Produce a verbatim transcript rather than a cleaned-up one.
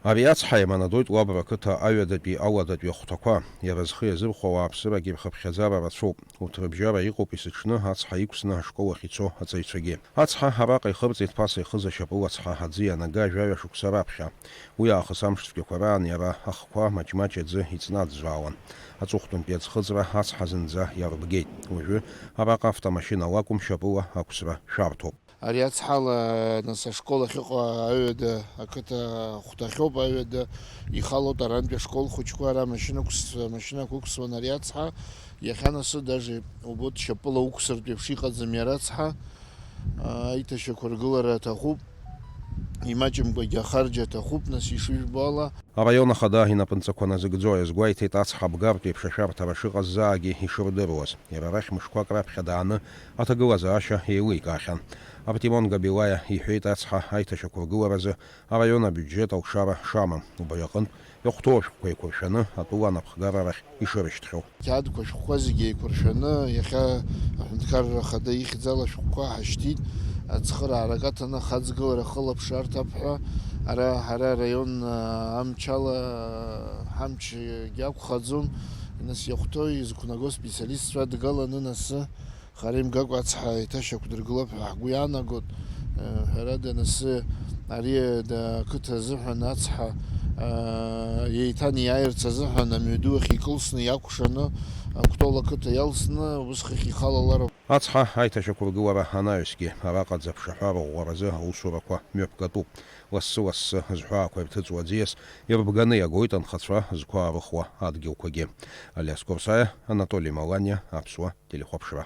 Ари ацҳа еиманадоит Уабра қыҭа аҩадатәи ауадатәи ахәҭақәа. Иара зхы иазырхәо ауааԥсырак ирхыԥхьаӡара рацәоуп. Урҭ рыбжьара иҟоуп есыҽны ацҳа иқәсны ашкол ахь ицо аҵаҩцәагьы. Ацҳа араҟа ихырҵеит ԥаса ихыз ашьапыла цҳа аӡы ианага жәаҩа шықәса раԥхьа. Уи аахыс амш цәгьақәа раан иара ахқәа маҷ-маҷ аӡы иҵнаӡәӡәаауан. Аҵыхәтәантәи аӡхыҵра ацҳа зынӡа иарбгеит. Уажәы араҟа автомашьынала акәым, шьапыла ақәсра шәарҭоуп. Ари ацҳала, нас, ашкол ахьыҟоу аҩада ақыҭа хәҭахьоуп, аҩада ихалоит арантәи ашкол хәыҷқәа, ара машьынақәс-, машьынақәа ықәсуан ари ацҳа. Иахьа, нас, даже убоит, шьапыла уқәсыртә еиԥш иҟаӡам иара ацҳа. Аиҭашьақәыргылара аҭахуп, имаҷымкәагьы ахарџь аҭахуп, нас, ишыжәбо ала. Араион ахада инапынҵақәа назыгӡо иазгәеиҭеит ацҳа бгартә еиԥш ашәарҭара шыҟаз заагьы ишырдыруаз. Иара арахь мышқәак раԥхьа дааны аҭагылазаашьа еиликаахьан. Артемон Габилаиа иҳәеит ацҳа аиҭашьақәыргыларазы араион абиуџьет алшара шамам, убри аҟынтә иахәҭоу ашәҟәқәа еиқәыршәаны атәыла анапхгара рахь ишырышьҭхьоу. Қьаадқәа, ашәҟәқәа зегьы еиқәыршәаны, иахьа аҳәынҭқарра ахада ихьӡала ашәҟәқәа ҳашьҭит, ацхыраара акаҭаны ахаҵгылара ахылаԥшра арҭап ҳәа. Ара ҳара араион, а, амчала, а, ҳамчгьы ақәхаӡом, нас, иахәҭоу изқәнаго специалистцәа дгаланы, нас, хара имгакәа ацҳа еиҭашьақәдыргылап ҳәа ҳгәы иаанагоит. Э, ҳәарада, нас, ари, да, ақыҭа азыҳәан ацҳа, а, еиҭанеиааирц азыҳәан амҩаду ахь икылсны, иакәшаны, Кәтол ақыҭа иалсны, ус хыхь ихалалароуп. Ацҳа аиҭашьақәыргылара анаҩсгьы, араҟа аӡаԥшаҳәа рыӷәӷәаразы аусурақәа мҩаԥгатәуп. Лассы-лассы зҳәаақәа ирҭыҵуа аӡиас ирбганы иагоит анхацәа зқәа аарыхуа адгьылқәагьы. Алиас Курсаиа, Анатоли Маланиа, Аԥсуа телехәаԥшра.